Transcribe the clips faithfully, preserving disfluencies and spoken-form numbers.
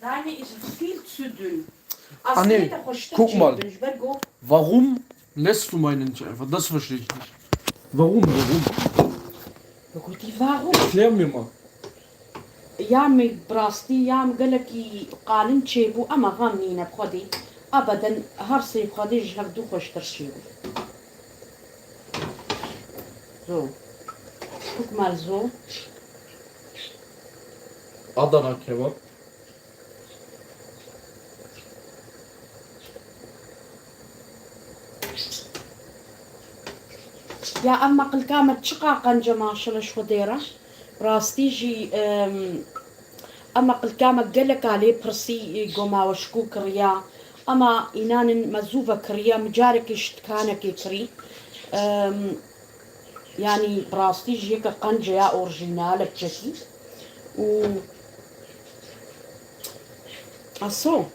Deine ist viel zu dünn. Anne, guck mal. Warum lässt du meinen nicht einfach? Das verstehe ich nicht. Warum, warum? Warum? Erklär mir mal. Ya min bi rastî ya min gelekî qalin çêbû, ema xwe nîne bi Xwedê. Ebeden her sê Xwedê ji hevdû xweştir çêbû. So. Guck mal so. Adana kebap. Ya ev meqilka me çiqa qenc e, maşallah ji Xwedê re. Rastî jî, em, ev meqilka me geleka lê pirsî, e, goma we ji ku kiriya. Ema înanin me zû vekiriya, min carekê ji dikanekê kirî. Em, Yanî bi rastî jî yeke qenc e ya orjînal e biçekî. Û aso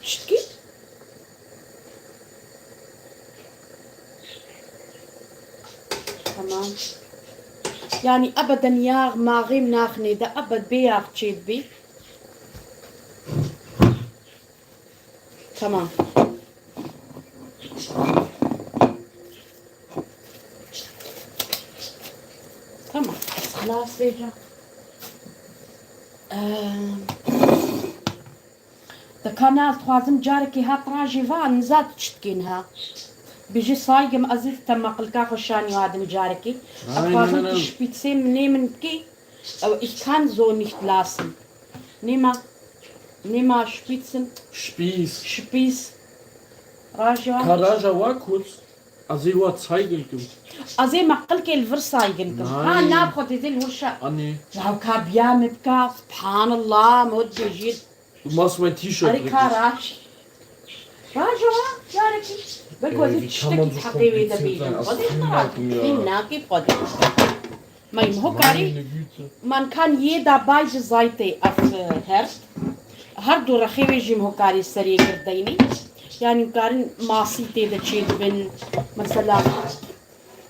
çitkî? Tamam. Yanî ebeden yağ maxêm naxinê de, ebed bê yağ çê dibî. Tamam. Tamam. Xelas vêca. Ehm, Di kanal dixwazim carekê hat rajê va, niza tu çi dikên ha. Bijî saygim ezîz te meqilka xwe şanî hadin carekê. Ev xwazim tu şpîtsê min nê min bikî. Ew, ich kann so nicht lassen. Nêma, nêma şpîtsin. Spieß. Spieß. Raja. Ka raja wa kurt. Ez ê wa saygin kim. Ez ê meqilkê li vir saygin kim. Ha, na xwe dê zê li wir şa. Anne. Lawka biya min bika. Subhanallah, mod bêjî. Du machst mein T-Shirt dreckig. Erê ka raj. Raja wa, carekî. Belkî wezî tiştekî heqê wê de bêjim. Xwedê xwe raj. Hîn nakê xwedê. Mey min hokarî, man kann jeder beide Seite ev, e, Herd. Her du rexê wê jî min hokarî serê girdeynî. Yanî karin masî tê de çê dibin. Mesela.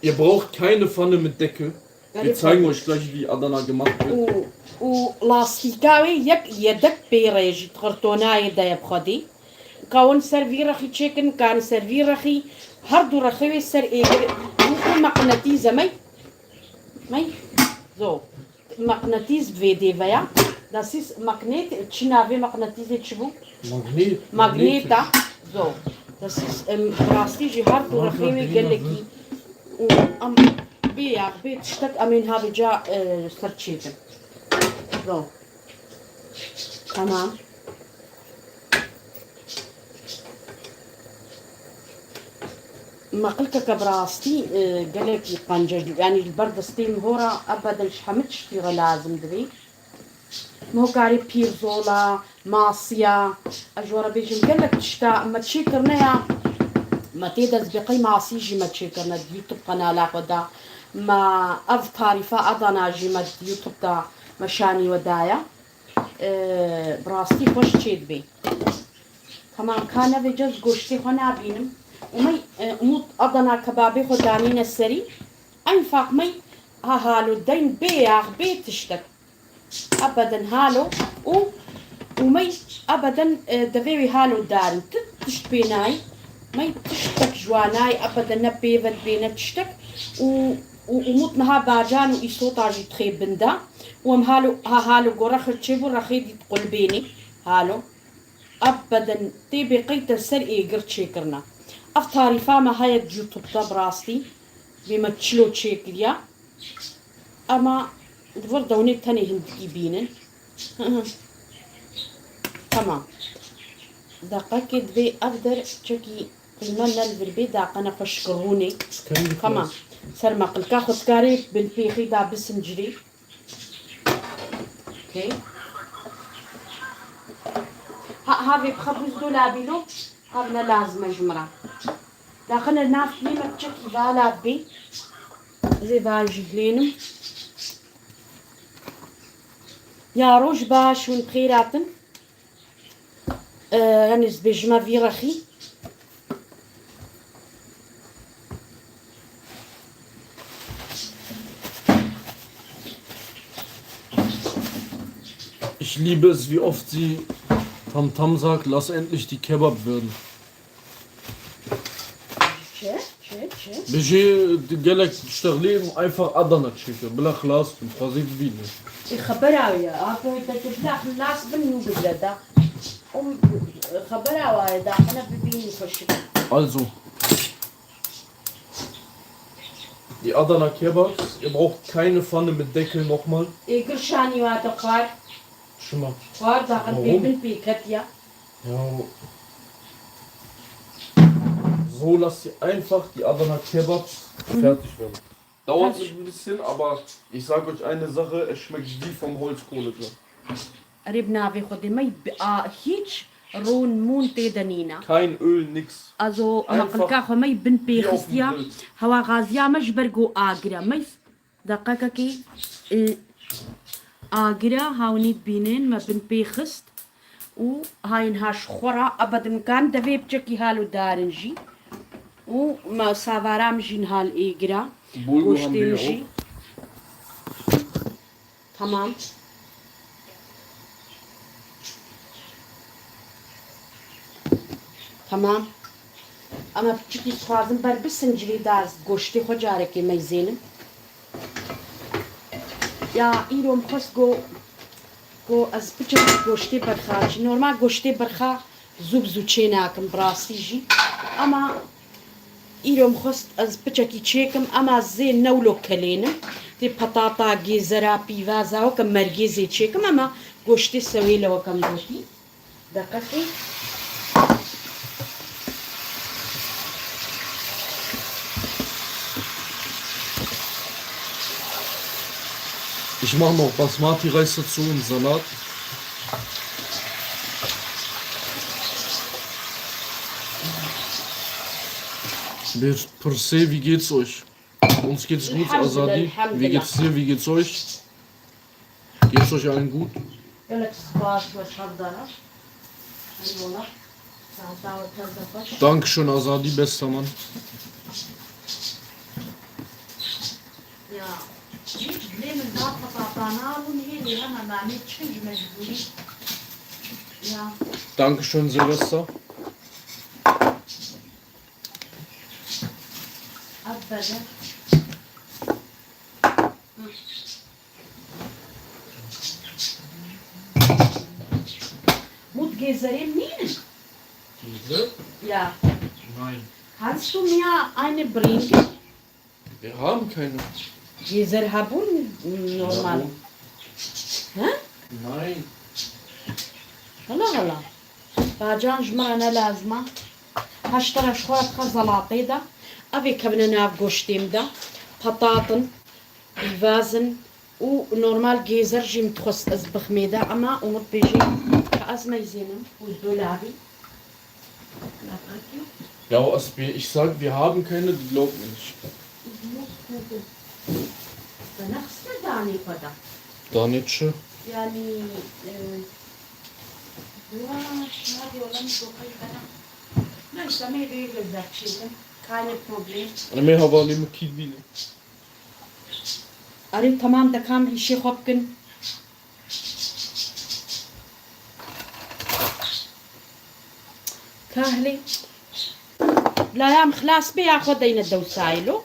Ihr braucht keine Pfanne mit Deckel. Wir zeigen euch gleich, wie Adana gemacht wird. Û, û lastîka wê yek yedek pê re jî di xirtonayê de ye bi xwedî. Ka hûn ser vî rexî çêkin, karin ser vî rexî, her du rexê wê ser êgir, hûn xwe meqnetîz e mey. Mey. Zo. Meqnetîz bi vê dê ve ya. Das ist Magnet, çi navê meqnetîzê çi bû? Magnet. Magneta. Zo. Das ist, em, rastî jî her du rexê wê gelekî. Û em bê yax, bê tiştek em ên ha vêca, e, ser çêkin. Zo. Tamam. Meqilkeke bi rastî, e, gelekî qenc e, yanî li ber destê min hora ebeden ji hemî tiştî re lazim dibî. Min hokarî pîrzola, masiya, ez ji we re bêjim gelek tişta me çêkirine ya, me tê de ez bê qey masî jî me çêkirine di YouTube qenala xwe de. Me ev tarîfa Adana jî me di YouTube de me şanî we daye. E, bi rastî xweş çêdibê. Tamam, ka nevêce ez goştê xwe nabînim. Û mey, e, Umut Adana kebabê xwe danîne serî. Enfaq mey, ha halo deyn bê yax, bê tiştek. Ebeden halo û, û mey ebeden, e, devê wê halo darin. Ti tişt pê nayî. Mey tiştek ji wa nayî, ebeden ne pê ve dibê ne tiştek. Û, û Umut niha bacan û îsota jî dixê bin de. Û em halo, ha halo go rexê çêbû, rexê dî diqulbênê. Halo. Ebeden tê bê qey te ser êgir çêkirina. Ev tarîfa me heye di YouTube de bi rastî. Bê me çilo çêkiriya. Ema di vir de hûnê tenê hindikî bînin. Tamam. Deqekê divê ev der çekî qîme ne li vir bê, daqene xweşik rûnê. Tamam. Ser meqilka xwe dikarê bin pêxî da bisincirî. Okey. Ha, ha vê bixe bûz dolabî lo. Ev ne lazim e ji min re. Daxine nav lê me çekî vala bê. Ez ê va jî hilênim. Ya roj baş, hûn bi xêr hatin. Ee, yanî ez bêjime vî rexî. Ich liebe es, wie oft sie Tam Tam sagt, lass endlich die Kebab würden. Çi? Çi? Çi? Bijê gelek tiştexlê, einfach Adana çêke. Bila xilas bin, xwezî bibîne. Ê xebera wê ye. Apo te tu bila xilas bin nû bigre da. Um, xebera wa ye da. Xana bibînî xweşik. Also, die Adana Kebabs, ihr braucht keine Pfanne mit Deckel nochmal. Ê girşanî wa te xwar. Schimmer. Xwar da xan pê bin pê ketiya. Ja. So lasst ihr einfach die Adana Kebabs fertig werden. Dauert ein bisschen, aber ich sag euch eine Sache, es schmeckt wie vom Holzkohlegrill. Erê bi navê Xwedê me bi a hiç rûn mûn tê de nîne. Kein Öl, nix. Azo Einfach meqilka xwe me bin pê wie auf xistiya. dem Grill. Hewa gaziya me ji ber ku agire me. Deqekekê, e, agire hawnî dibînin me bin pê xist. Û hayin ha ji xwe re ebedin kan devê biçekî hal û darin jî. Û me savara min jî nihal êgira. Bulgur haben Goştê wir min ja jî. auch. Tamam. Tamam. Ama piçikî dixwazim ber bisincilî da ez goştê xwe carekê meyzênim. Ya îro min xwest go, go ez piçekî goştê berxaçî. Normal goştê berxa zû bi zû çê nakim bi rastî jî. Ama îro min xwest ez piçekî çêkim, ama zê newlo kelênim. Tê petata, gêzera, pîvaza weke mergê zê çêkim, ama goştê sewêle weke min gotî. Deqekê. Ich mache noch Basmati-Reis dazu und Salat. Wir per se, wie geht's euch? Uns geht's gut, Elhamdulillah, Azadi. Wie elhamdulillah. Geht's dir? Wie geht's euch? Geht's euch allen gut? Gelek spas we çavdara. Eyvallah. Saeta we teze xweş. Dankeschön, Azadi, bester Mann. Ya. Hiç dilê min da petatana bûn hê lê hema namê çin ji mecbûrî. Ya. Dankeschön, Silvester. Ev bede. Mut gêzerê min nînin? Diese? Ya. Nein. Hast du mir eine bringen? Wir haben keine. Gêzer hebûn normal. Warum? He? Nein. Hala hala. Bacan ji min re ne lazim e. Heşt re ji xwe re dixe zelatê de. Ev ê kevine nav goştê min de. Petatin, pîvazin û normal gêzer jî min dixwest ez bixmê de. Ema Umut bêjê ka ez meyzênim û dolabî. Ja, Aspi, ich sag, wir haben keine, die glauben mir nicht. Te nexiste danê xwe de. Danê çi? Yanî, e, dua, şuna diyorlar, mi sokayı bana. Neyse, me vê lezzetçiydim. Keine Problem. Em ê hevalê min kî dibînin? Arê tamam, dekam îşê xwe bikin. Kahlê. Laya min xilas bê ya xwe deyne dewsayê lo.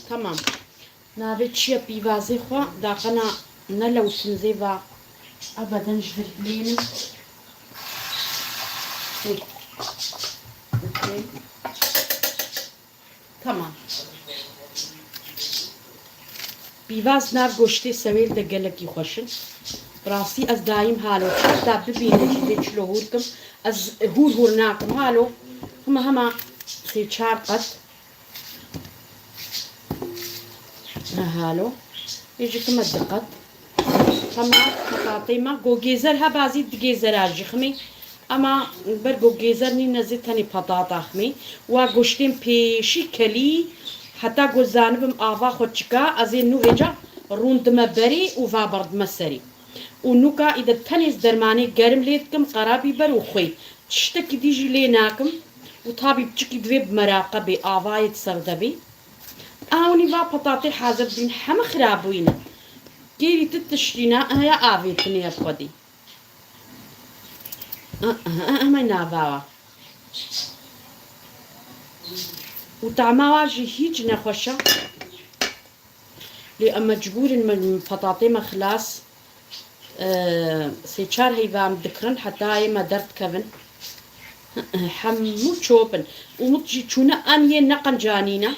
Tamam. Navê çi ye pîvazê xwe daqena ne lewtin zê va ebeden ji vir bilênim. Hey. Okey. Tamam. Pîvaz nav goştê sewêl de gelekî xweş in. Bi rastî ez dayîm halo çar da bibînim jî vê çilo hûr kim. Ez hûr hûr nakim halo. Hema hema sê çar qet. Ne halo. Ê ji kime diqet. Hema petatê me go gêzer heba zî di gêzera jiximê. Ema ber go gêzer nîne zê tenê petata ximê. Wa goştên pêşî kelî heta go zanibim ava xwe çika, ez ê nû vêca rûndime berê û va berdime serê. Û nûka îde tenê ez dermanê gerim lê dikim, qerabîber û xwê. Tiştekî dî jî lê nakim û tabî piçikî divê bi meraqe bê, avayê di ser de bê. Ewnî va petatê hazir dibîn heme xirabûyî ne. Kêrî tu tiştî ne, heya avêtinê ye bi xwedî. Ih, ih, ih, me nava wa. Û tama wa jî hîç nexweş e. Lê em mecbûr in, me, petatê me xilas. Ee, sê çar heyva em dikirin, heta ê me derdikevin. Hemû çop in. Umut jî çûne, em yê neqencanîne.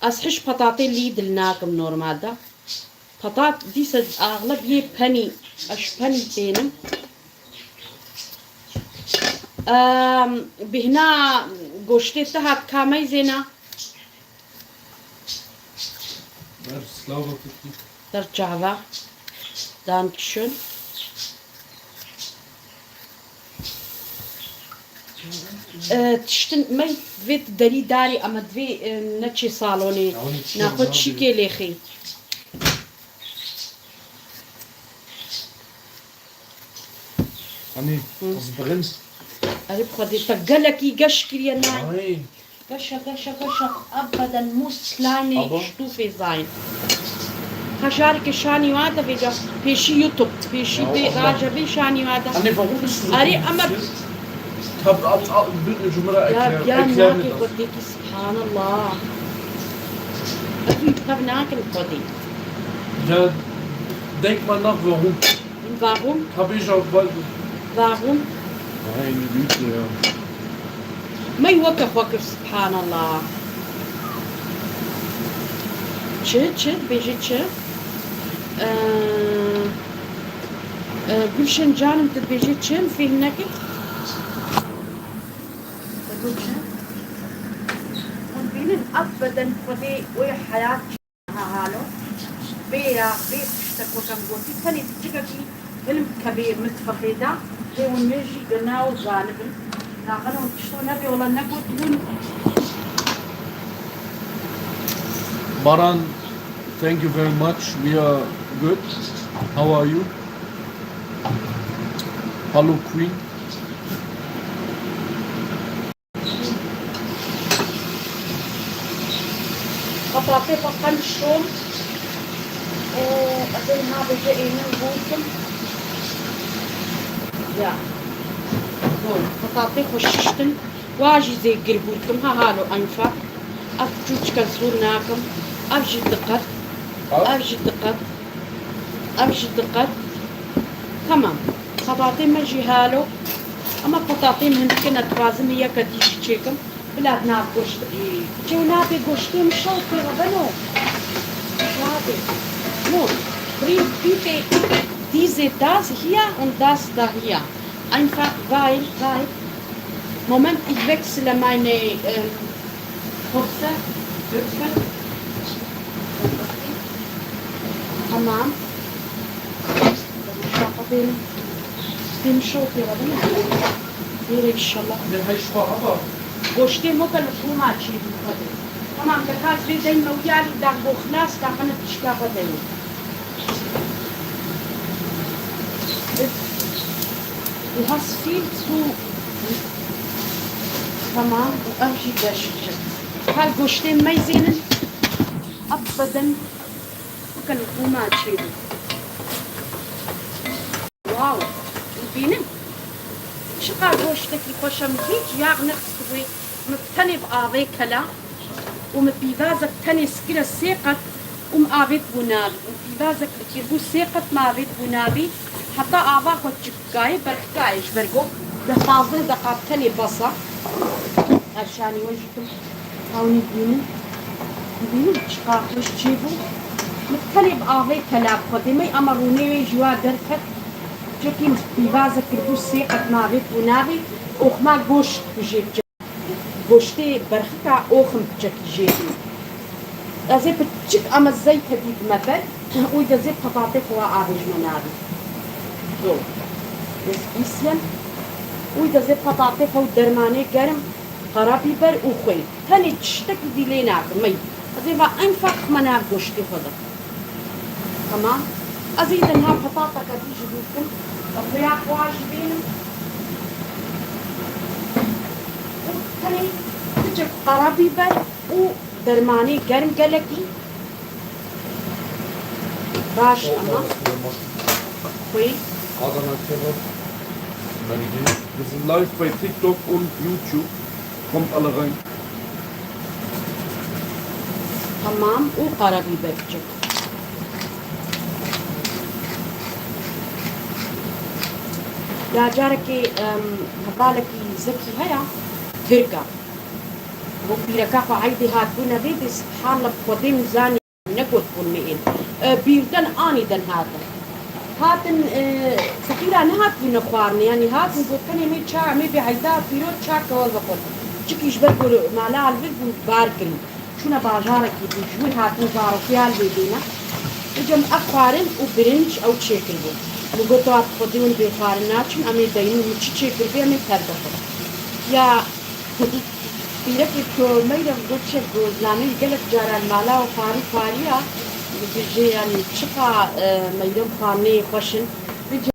Ez hiş petatê Lidl nakim normalde. Petat dîse axleb yê penî, ez ji penî tênim. Em, bihna goştê te hat kamey zêna? Ber slava kutî. Der çava. Dankeschön. Ee, tiştin me vê derî darî, ama divê, e, neçê salonê. Naxwe çîkê lêxî. Hani Hı. Kızbığın. Erê bi Xwedê te gelekî geş kiriye na. Ay. Geşe, geşe, geşe. Ebeden mûs line Abo. Ştûfê zayîn. Ka şarkê şanî wa de vêca pêşî YouTube, pêşî Ya, bê Allah. Raje bê şanî wa de. Hani warum bist du Erê, ama Tab at, at, bir cumhura Ya, ekler, ya, ekler nakê Xwedêkî, subhanallah. Ez wî tev nakim Xwedê. Ja, denk mal nach, warum? Warum? Hab ich auch bald. Warum? Meine Güte, ja. Mey weke xwe kir, subhanallah. Çi, çi, dibêjî çi? Ee, e, Gülşen canim, tu dibêjî çi? Em fêhm nekin. Gülşen. Hûn bînin, ev beden Xwedê wê heyat Ha, halo. Bê ya, bê tiştek wek em gotî, tenê piçikekî hilm kevê mitfexê de, lê hûn wê jî gina û zanibin. Naxwe hûn tişto nebê, wela negot hûn. Baran, thank you very much. We are good. How are you? Hello, Queen. Petatê xwe qenc şom û ez ê niha bêje ênim bû kim. Ya. Got, petatê xwe şiştin. Wa jî zê girbûr kim. Ha halo, einfach. Ev çûçike zûr nakim. Ev jî diqet. Ev jî diqet. Ev jî diqet. Tamam. Petatê me jî halo. Ama petatê min hindike, ez dixwazim yeke dî jî çêkim. Bila nav goşt. Çê nabê goştê min şew pê re beno. Nabê. Nur, bring bitte diese das hier und das da hier. Einfach weil, weil, Moment, ich wechsle meine, ähm, Kurse. Lütfen. Tamam. Şaka benim. Benim şok ya, değil mi? Böyle inşallah. Ne, hey, şu an ama. Goştê moka lukuma çêbû Xwedê. Tamam, te ka ez vê deyme wî alî, dax bo xilas, daxine tişka xwe deyê. It, it has feel to, tamam, û ev jî geş bû. Hal goştê meyzênin, ev beden bikin hûma çêbû. Wow! Bînin. Çiqas goştekî xweş e, min hîç yax nexistibû. Min tenê bi avê kela û min pîvazek tenê sikire sê qet û min avêt bû navî. Min pîvazek dikir bû sê qet, min avêt bû navî. Heta ava xwe çik bikayê, berxikayê ji ber go. Deh pazdeh deqa tenê bes e. Erşanî we jî kim. Ew nî dibînin. Dibînin çiqa xweş çêbû. Min tenê bi avê kela bi Xwedê me, ama rûnê wê ji wa derket. Çekî min pîvaze kirbû sê qet navê ku navê oxma goşt ku jê biçe. Goştê berxika oxim çekî jê bî. Ez ê piçik ama zeyt hedî dime ber. Û de zê petatê xwe avê ji me navê. Zor. Ez bîsyen. Û de zê petatê xwe û dermanê germ, qara bîber û xwê. Tenê tiştekî dî lê nakim. Mey. Ez ê va en fark xwe nav goştê xwe de. Tamam. Ez ê de niha petateke dî jî bûkim. Xuya xwe jî bînim. Û tenê piçek qara bîber û dermanê germ gelekî. Baş ama. Xwê. Adana kebap. Danke. Wir sind live bei TikTok und YouTube. Kommt alle rein. Tamam, û qara bî bevçik. Ya carekê, em, hevalekî Zekî heye, Tirk e. Bo pîreka xwe eydê hatbûne vê dê, subhanallah, bi Xwedê min zanî. Negotibûn me ên. E, bîrden anîden hatin. Hatin, e, feqîra nehatibûne xwarinê, yanî hatin got, tenê me ça, me bê heyda pîro ça kewe vexwin. Çikî ji ber ku mala li vir bû bar kirî. Çûne bajarekî bû, ji wir hatin zarokê ya li vê bêne. Vêca min ev xwarin û birinc ew çêkiribû. Min got, "Wa bi Xwedê hûn bê xwarin naçin, em ê deynin, min çi çêkiribê, em ê tev bixwin." Ya Pîrekê ku Meyrem got çek, ku zanî gelek caran mala û xwarî xwariya, dibêje, yanî çiqa, e, Meyrem xwarinê xweş in. Vêca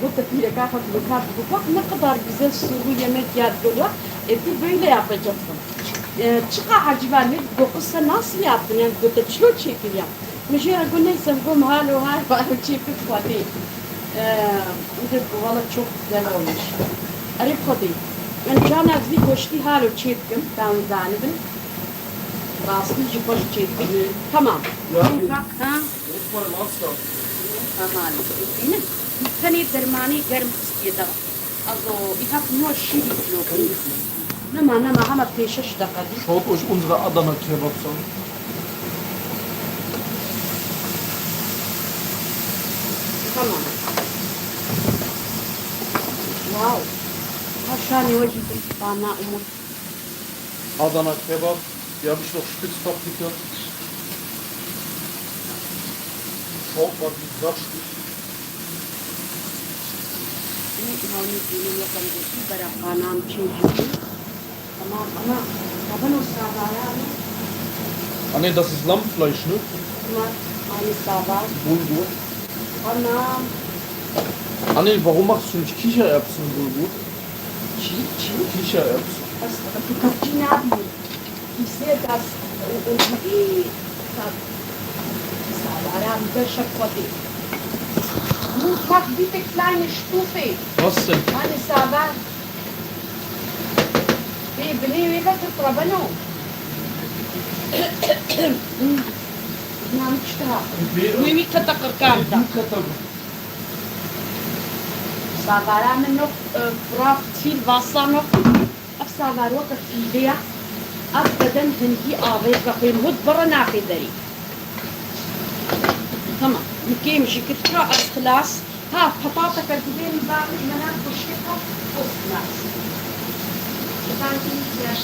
gote pîreka xwe, ku got, "Bak ne kadar güzel sulu yemek ya." Digot, "E, tu böyle yapacaksın." E, çiqa eciba ne, got, "Qisa nasıl yaptın?" Yani, gote, "Çilo çêkiriya?" Min jê re got, "Neyse," min got, "Min halo halo ew çêkir Xwedê." Ee, min got, "Valla çok güzel olmuş." Erê Xwedê. Min cana vî goştî halo çêdikim, ta hûn zanibin. Rastî jî xweş çêdikim. Tamam. Ya. Bak, ha? Unutmayın, asla. Tamam. Bînin. Tenê dermanê germ xistiyê da. Also, ich hab nur Chili Knoblauch. Nema, nema, hema pêşeş deqe dî. Schaut euch unsere Adana Kebabs an. Tamam. Wow. Ha, şanê we jî bin. Bana umut. Adana Kebab. Hier habe ich noch Spitzpaprika. Schaut mal, wie das schmeckt. Î îmamî dînî yekem gotî, bera qanan çê jî. Tamam, ama tabano savara mı? Anne, das ist Lammfleisch, ne? Tamam, aynı savar. Bulgur. Tamam. Anne, warum machst du nicht Kichererbsen-Bulgur? Çi, çi? Kichererbsen. Das, du kannst die Navi. Ich sehe das und, und wie, Savara, mit der Schokode. Mach bitte kleine Stufe. Was denn? Meine Savar. Bê binê wê ve tu tabano. Nam çi ha? Wî wî kete qirkan da. Wî kete bu. Savara min nok, e, brak til vasa nok. Ev savar weke fîlê ye. Ev beden hingî avêt vexwên hût bire naxê derî. Tamam. Min kêm jî kir, kira ez xilas. Ha, petateke divê min bavêj me nav goştê xwe û xilas. Sanki ya.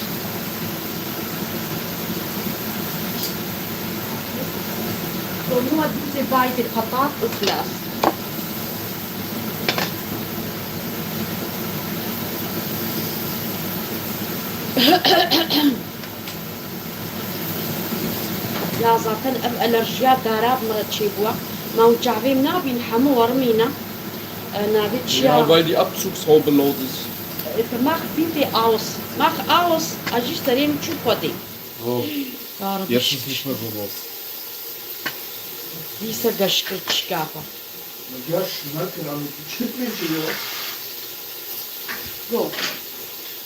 Domuwa dîtê baytê petat û xilas. Ya zaten ev alerjiya dara bi me re çêbûye. Ma hûn çavê min nabîn, hemû werimîne. E, navê çi ya? Ja, weil die Abzugshaube laut ist. E, mach bitte aus. Mach aus. A jî serê min çû Xwedê. Oh. Ya Rabbi, jetzt ist nicht mehr so laut. Dîse geş kir çika xwe. Geş nekir, em kişkirtmê çi yo? Yo.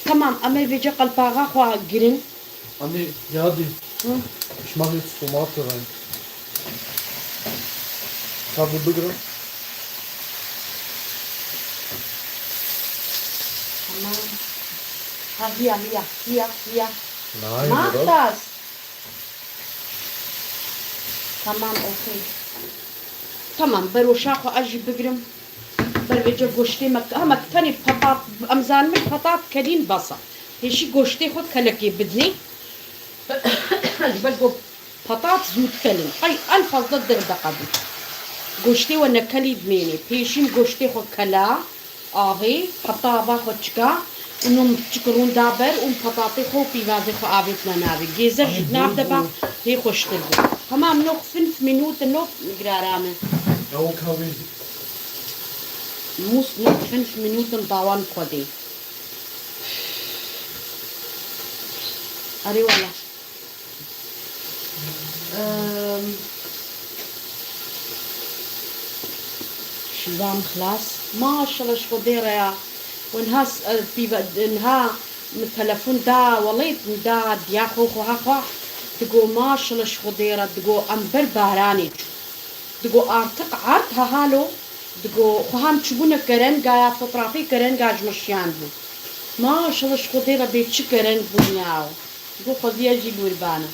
Tamam, em ê vêce qelpaxa xwe girin. Anne, ja, die. Hı? Ich mache jetzt Tomate rein. Kabel bigre. Tamam. Ha, hier, hier, hier, hier. Nein, mach oder? Das. Tamam, okey. Tamam, beroşa xwe ez jî bigrim. Ber vêce goştê me, hema tenê petat, em zanibin petat kelîn bes e. Pêşî goştê xwe kelekê bidinê. Ji ber ku petat zû dikelin. Hey, en fazla deh deqa bû. Goştê we nekelî dimênê. Pêşî min goştê xwe kela. Avê, heta ava xwe çika û nû çik rûn da ber û petatê xwe û pîvazê xwe avêtine navê. Gêzer jî di nav de ba, hê xweştir bû. Tamam, noch fünf Minuten, noch girara me. Ew kawê. Muss noch fünf Minuten dauern, Xwedê. Erê wele. Ehm, şivan xilas. Maşallah, ji Xwedê re ya. Û niha s-, e, pîva-, niha min telefon da welêt, min da diya xwe, xweha xwe. Digo, "Maşallah ji Xwedê re," digo, "em ber baranê çû." Digo, "Artık erd hehalo." Digo, "Xweha em çûbûne kerengaya, fotrafê kerenga ji min şiyandibû." Maşallah ji Xwedê re bê çi kereng bûn ya. Digo, "Xwedî ez jî li wir bana."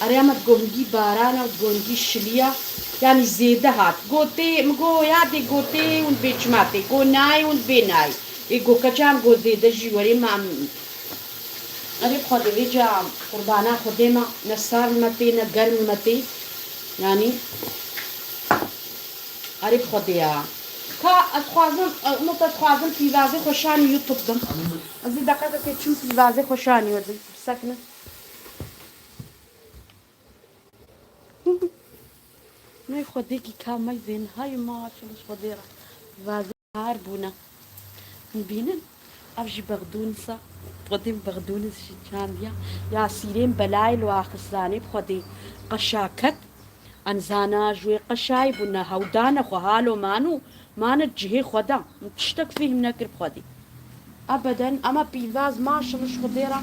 Erê, ama digo hingî barana û digo hingî şiliya, yanî zêde hat. Gotê, min go, "Ya dê gotê hûn bê çima tê?" Go, "Nayê hûn bê nayê." Ê go, "Keça em go zêde jî werê me em." Erê bi Xwedê vêca qurbana Xwedê me, ne sar li me tê, ne germ li me tê. Yanî, erê bi Xwedê ya. Ka ez dixwazim, e, Umut, ez dixwazim pîvazê xweşanî YouTube dim. Ez ê deqekekê çim pîvazê xweşanî we dim. Bisekine. Ney Xwedêkî ka mey vên hay maşallah ji Xwedê re. Vazê har bûne. Hûn bînin? Ev jî bexdûnis e. Xwedê min bexdûnis jî çandiya. Ya sîrên belayê li axist zanê bi Xwedê. Qeşaket. Em zana ji wê qeşayî bûne. Hewdane xwe halo mano. Mane cihê xwe de. Min tiştek fêhm nekir bi Xwedê. Ebeden, ema pîvaz maşallah ji Xwedê re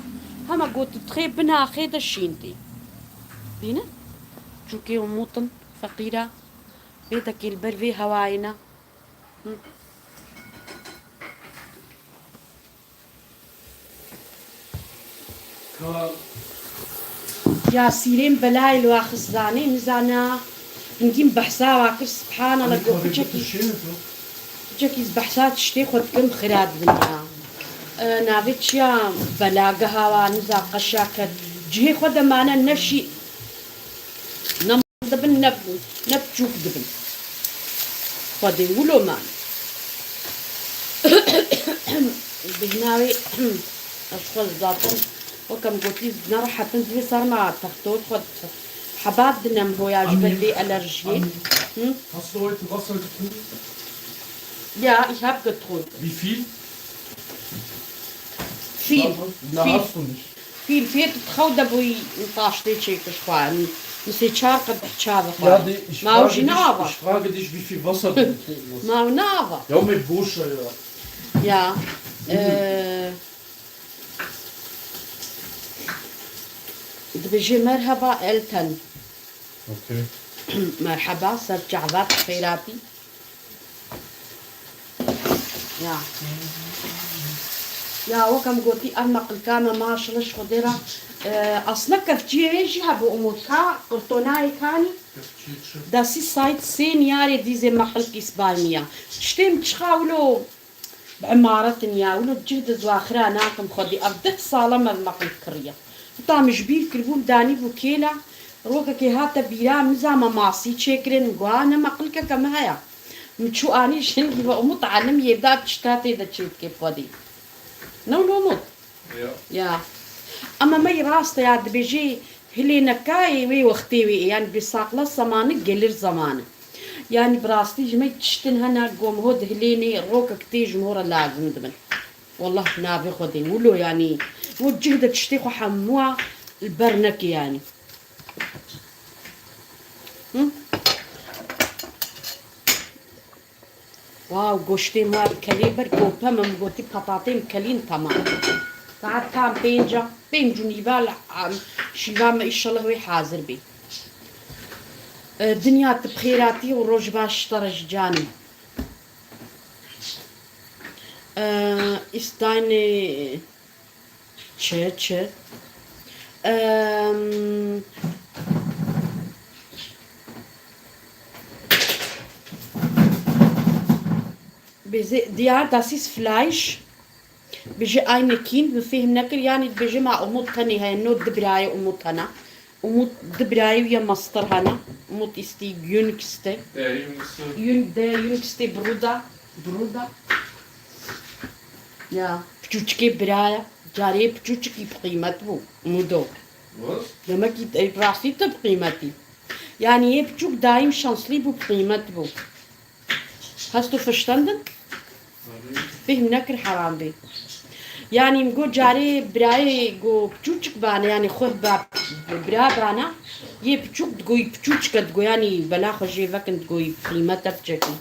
hema got dixê binaxê de şîn tê. Bîne? Çûkê û mutin, feqîra, vê dekê li ber vê hewayê ne. Hı. Ka Ya sîrên belayê li wa xist zanê, nizana hingî min behsa wa kir, subhanallah, got piçekî, piçekî ez behsa tiştê xwe dikim, xira dibin ya. E, navê çiya belageha wa, niza qeşa ket. Cihê xwe de mane ne şî, ne mal dibin, ne, ne piçûk dibin. Xwedê wilo mane. Bêhna wê, ez xwe zaten, weke min gotî, nerehet in, divê ser me texto xwe hebab dinem hoya ji ber vê alerjiyê. Hı? Hast du heute Wasser getrunken? Ja, ich hab getrunken. Wie viel? Viel, viel. Viel fêt bi xew de bûyî taştê çêkir xwe. Min sê çar qedeh çavê xwe. Ya, de, ich Ma ew frage jî dich, ne ava. Ich frage dich, wie viel Wasser du getrunken hast. Ma ew ne ava. Ya, me boşa ya. Ya. Ee, dibêje merheba Elten. Okey. Merheba, ser çava, xêratî. Ya. Ya, wek em gotî, ev meqilka me maşallah ji Xwedê re, e, aslında kefçiyê wê jî hebû, umût ka, qirtonayê kanî. Kefçiyê çi? Dasî sayt sê niyarê dîzê meqilkî sibay miya. Tiştê min çiqa wilo bi emaret in ya, wilo cih di zwaxira nakim Xwedê. Ev deh sala me bi meqilk kiriye. Heta min ji bîr kiribû, min danîbû kêla, rokekê hate bîra min, za me masî çêkirin, min got, "Ne meqilkeke min heye." Min çû anî ji hingî ve Umut elimiyê da, tişta tê de çêdike bi Xwedê. Ne wilo Umut? Ya. Ya. Ama me rast e ya, dibêjê hilênekayê wê wextê wê, yani bir sakla zamanı gelir zamanı. Yani bi rastî ji me tiştin hene, gom ho dihilênê, rokek tê ji min ho re lazim dibin. Wallah navê Xwedê wilo, yani, wo cih de tiştê xwe hemûa li ber neke, yani. Hı? Wow, goştê me bi kelê bir kope, min gotî petatê min kelîn, tamam. Saet tam pênc e, pênc û nîva li, em, şîva me, înşallah wê hazir bê. E, dinya tu bi xêr hatî û roj baş ji te re jî canê. Ee, ist deine Çi, çi? Em, bize, diğer, das ist Fleisch. Bije aynı Kind, min fêhm nekir, yani dibêje ma Umut tenê heye, no du birayê Umut hene. Umut du birayê wî ya mastir hene. Umut ist die jüngste. Der jüngste. Jün-, der jüngste Bruder. Bruder. Ya, piçûçikê biraya. Carê piçûçikî bi qîmet bû. Umudo. Was? Demekî te, rastî te bi qîmetî. Yani yê piçûk daîm şanslî bû, bi qîmet bû. Hast du verstanden? Fêhm nekir heram bê. Yanî min got carê birayê got piçûçik bane, yanî xwe ba bira bana. Yê piçûk digoyî piçûçik e, digo yanî bela xwe jê vekin, digoyî qîmet e piçekî.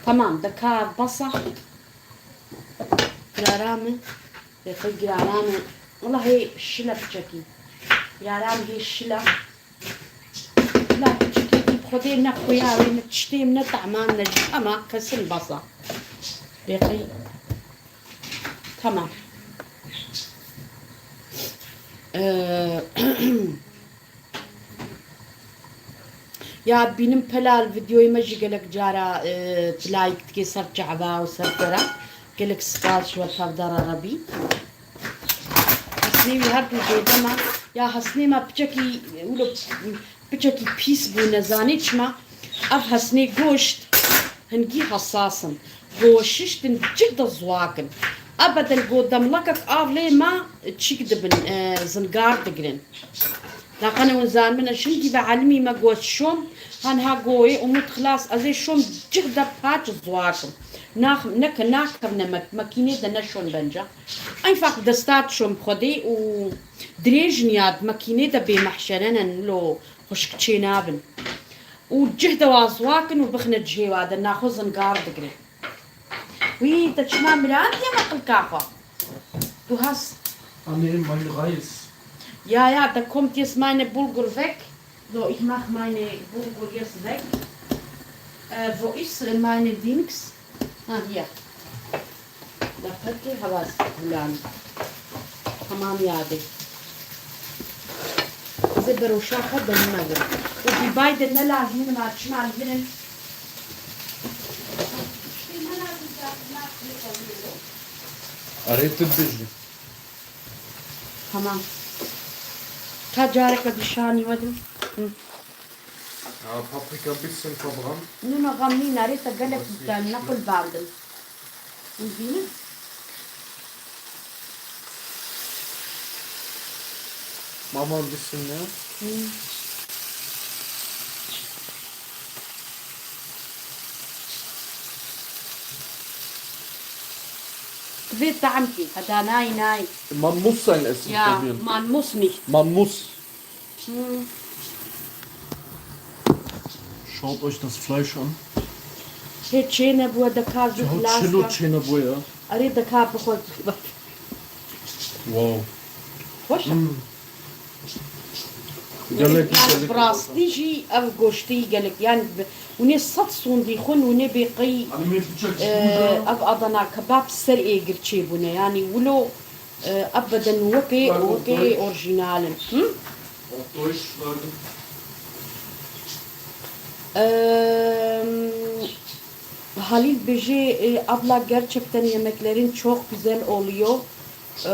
Tamam, deka basa. Girara min. Deka girara min. Wala hê şile piçekî. Girara min hê şile. La piçekî bi Xwedê ne xuya wê, ne tiştê min, ne tehman, ne jî. Ama kesin basa. Deka. Tamam. Ee, Ya bînim pelal, videoyê me jî gelek cara, e, like dike ser çava û ser pera. Gelek spas ji we tevdara Rebî. Hesnê wî her du dêde me. Ya hesnê me piçekî, wilo piçekî pîs bû, nezanê çima. Ev hesnê goşt hingî hesas in. Goşiştin cih de ziwak in. Ebeden go demlakek av lê me çîk dibin, e, zingar digirin. Naqene hûn zanibin, ez hingî ve elimî me got şom, hanha goyê Umut xilas, ez ê şom cih de paç ziwakim. Nax-, neke nakevne mek-, mekînê de neşon benca. Enfak desta şom xwedê û dirêj niyad mekînê de bê mehşerenen lo xuşk çê nabin. Û cih de wa ziwakin û bixine cihê wa de naxwe zingar digre. Wî te çima mirandiye me qilka xwe? Du hast. Anne, mein Reis. Ja, ja, da kommt jetzt meine Bulgur weg. So, ich mach meine Bulgur jetzt weg. Äh, wo ist meine Dings? Ah, hier. Da peki havas Hulan. Tamam yadê. Ez ê beroşa xwe demime girim. Û bîbayê de ne lazim in, çima li vir in? Erê tu bijî. Tamam. Ka careke dişanî wedim. Hı. Ja, Paprika ein bisschen verbrannt. No, no, xam nîn, erê te gelek te nequl bandin. Hûn dînin? Mama, ein bisschen mehr. Hı. Divê tehm kî, heda nayî, nayî. Man muss sein Essen probieren. Ja, man muss nicht. Man muss. Hm. Schaut euch das Fleisch an. Hê çênebûye, deka zû xilas be. Çilo çênebûye ya. Erê, deka bixwe. Wow. Xweş e. Hmm. Gelek, gelek. Bi rastî jî ev goştî gelek, yani bi-, hûnê sed sondî xwin, hûnê bê qey, e, ev Adana kebab ser êgir çêbûne. Yani wilo, e, ev beden wekê, wekê orjînal in. Hı? Ehm, Halil bêje, e, abla, gerçekten yemeklerin çok güzel oluyor. Ee,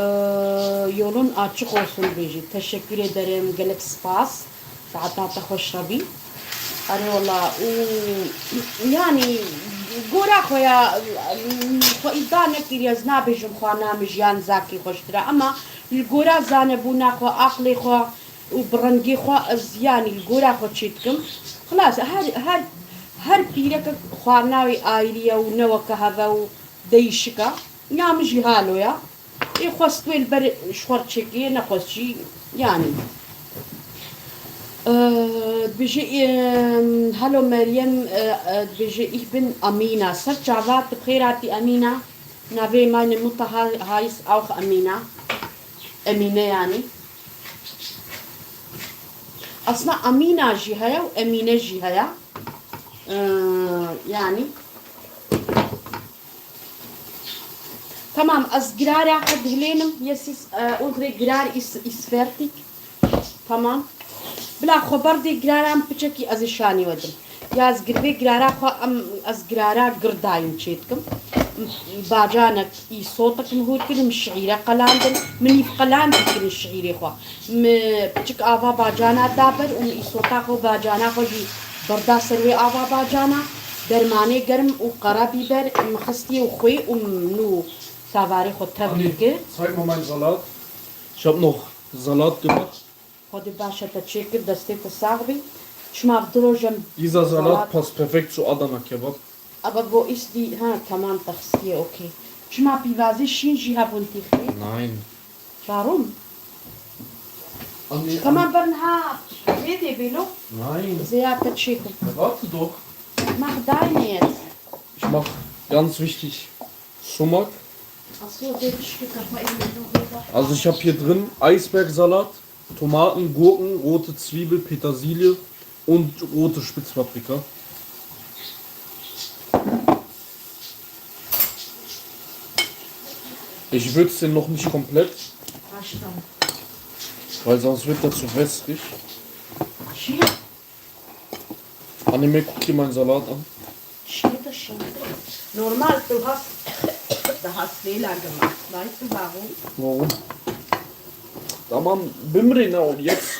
yolun açık olsun bêjî. Teşekkür ederim. Gelek spas. Saeta te xweş hebî. Erê wela û yani gora xwe ya xwe îda nekiriye, ez nabêjim xwarina min ji yan zakî xweştir e, ama li gora zanebûna xwe, aqlê xwe û bi rengê xwe ez yani li gora xwe çê dikim. Xilas her, her, her pîrekek xwarina wî ayrî ye û ne weke hev e û değişik e. Ya min jî halo ya. Ê xwest wê li ber ji xwe re çêkiriye, nexwest jî, yanî. Ee, dibêje, ee, Hello Meryem, ee, ee, dibêje, ich bin Amina. Ser çava, tu bi xêr hatî Amina. Navê meine Mutter ha-, heisst auch Amina. Emîne yanî. Aslında Amina jî heye û Emîne jî heye. Ee, yanî. Tamam, ez girara xwe dihilênim. Jetzt ist, äh, unsere Girar ist, ist fertig. Tamam. Bila xwe berdê girara em piçekî ez ê şanî wedim. Ya ez girvê girara xwe em, ez girara gir dayim çê dikim. Bacanek îsotek min hûr kir, min şiîre qelandin. Min nîv qelandî kirin şiîrê xwe. Mi piçik ava bacana da ber û mi îsota xwe, bacana xwe jî berda ser wê ava bacana. Dermanê germ û qara bîber mi xistiye û xwê û min nû savarê xwe tevlî kir. Zeig mal meinen Salat. Ich hab noch Salat gemacht. Xwedê baş e te çêkir, destê te sax bî. Çima ev du roj em Dieser Salat passt perfekt zu Adana Kebab. Aber wo ist die? Ha, tamam, te xistiye, okey. Çima pîvazê şîn jî hebûn tîxê? Nein. Warum? Anne, Tamam, anne. Bern ha. Vê dê bêlo. Nein. Zeya te çêkim. Ja, warte doch. Mach deine jetzt. Ich mach ganz wichtig Sumak. Ach so, der Stück hat man eben noch nicht. Also ich habe hier drin Eisbergsalat, Tomaten, Gurken, rote Zwiebel, Petersilie und rote Spitzpaprika. Ich würze den noch nicht komplett, Passt dann. Weil sonst wird er zu wässrig. Hier, Anime, guck dir meinen Salat an. Steht das schon? Normal, du hast, du hast Fehler gemacht. Weißt du warum? Warum? Tamam, bimrina und jetzt.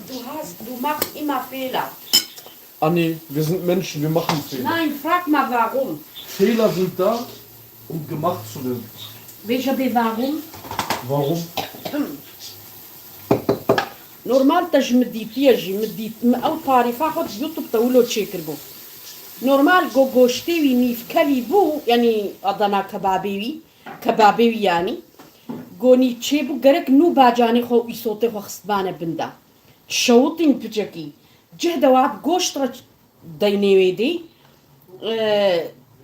Du hast, du machst immer Fehler. Anne, wir sind Menschen, wir machen Fehler. Nein, frag mal warum. Fehler sind da, um gemacht zu werden. Veja bê warum? Warum? Normal te ji min dîtiye jî, min dît, min ew tarîfa xwe di YouTube de wilo çêkiribû. Normal go goştê wî nîvkelî bû, yanî Adana kebabê wî, kebabê wî yanî. Go nîv çêbû, gerek nû bacanê xwe û îsotê xwe xistbane bin de. Şewitîn piçekî. Cih de wa bi goşt re deynê wê dê.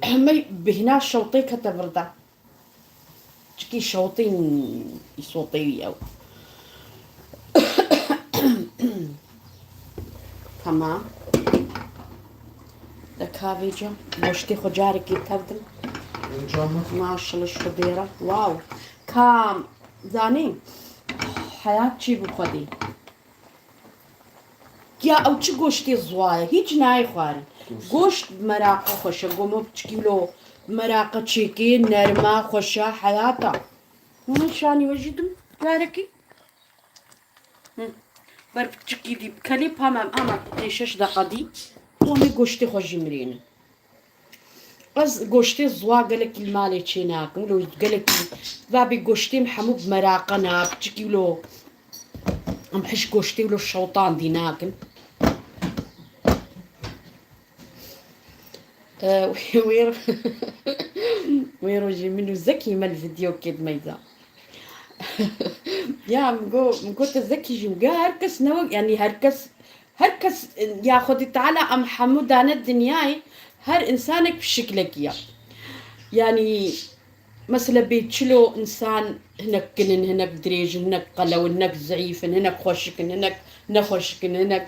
Hemey bihna şewtê kete vir de. Çikî şewtîn îsotê wî ew. Tamam. De kavê cem. Goştê xwe carekê tevdim. Canım. Maşallah şu dêra. Wow. Kam. Zanî. Heyat çî bû xwedî. Ya ew çi goştê ziwa ye? Hîç nayê xwarin. Goşt bi meraqa xweş e. Goma piçkî wilo bi meraqa çêkê, nerma, xweş e, heyata. Hûn şanî we jî dim carekî. Hı. Ber piçkî dî kelê pamem ama pê şeş deqa dî. Tomê goştê xwe jî mirênin. Ez goştê ziwa gelekî li malê çê nakim. Wilo gelekî vabî goştê min hemû bi meraqa ne, piçikî wilo em hiş goştê wilo şewtan dî nakin. E, wê, wê rojê min û Zekî me li vîdeokê dimeyda. Ya, min got, min got te Zekî jî, min got her kes ne wek, yanî her kes Her kes, ya Xwedî Teala em hemû dane dinyayê, her însanek pişiklekî ye. Yanî, mesela bê çilo însan hinek kin in, hinek dirêj in, hinek qelew in, hinek zeîf in, hinek xweşik in, hinek nexweşik in, hinek,